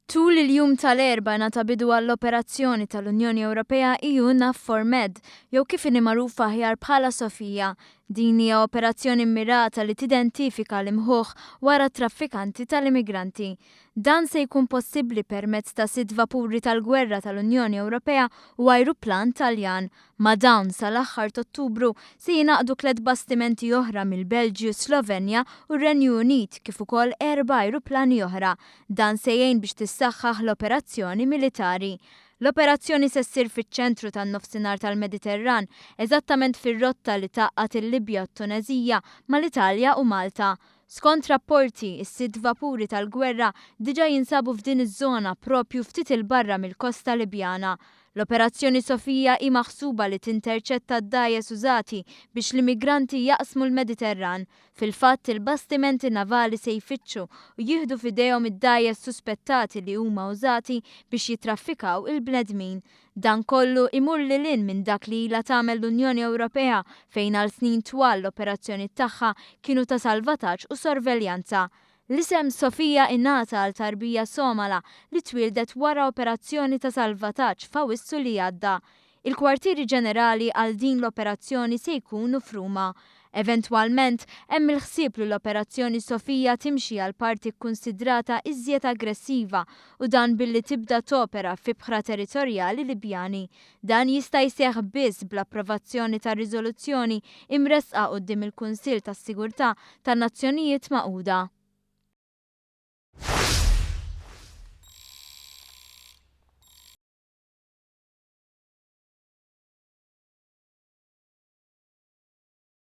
Tul il-jum tal-Erbgħa ngħata bidu għall-operazzjoni tal-Unjoni Ewropea EU NAVFOR Med, jew kif inhi magħrufa aħjar bħala Sofia. Din hija operazzjoni mmirata li tidentifika l-imħuħ wara t-traffikanti tal-immigranti. Dan se jkun possibbli permezz ta' sitt vapuri tal-gwerra tal-Unjoni Ewropea u ajruplan Taljan. Ma' dawn, sal-aħħar t'Ottubru, se jingħaqdu tlett bastimenti oħra mill-Belġju, Slovenja u r-Renju Unit kif ukoll erba' ajruplani oħra. Dan se jgħin biex tissaħħaħ l-operazzjoni militari. L-operazzjoni se ssir fiċ-ċentru tan-Nofsinhar tal-Mediterran, eżattament fir-rotta li tgħaqqad il-Libja u t-Tuneżija mal-Italja u Malta. Skont rapporti, is-sitt vapuri tal-gwerra diġà jinsabu f'din iż-żona proprju ftit 'il barra mill-kosta Libjana. L-Operazzjoni Sofia hi maħsuba li tinterċetta d-dgħajjes użati biex l-immigranti jaqsmu l-Mediterran. Fil-fatt, il-bastimenti navali se jfittxu u jieħdu f'idejhom id-dgħajjes suspettati li huma użati biex jittraffikaw il-bnedmin. Dan kollu imur lil hinn minn dak li ilha tagħmel l-Unjoni Ewropea fejn għal snin twal l-operazzjoniet tagħha kienu ta' salvataġġ u sorveljanza. L-isem Sofia ingħata għal tarbija Somala li twieldet wara operazzjoni ta' salvataġġ f'Awissu li għadda. Il-kwartieri ġenerali għal din l-operazzjoni se jkunu f'Ruma. Eventwalment, hemm il-ħsieb li l-Operazzjoni Sofia timxi għal parti kkunsidrata iżjed aggressiva u dan billi tibda topera f'ibħra territorjali Libjani. Dan jista' jseħħ biss bl-approvazzjoni ta' riżoluzzjoni imressqa quddiem il-Kunsill tas-Sigurtà tan-Nazzjonijiet Magħquda.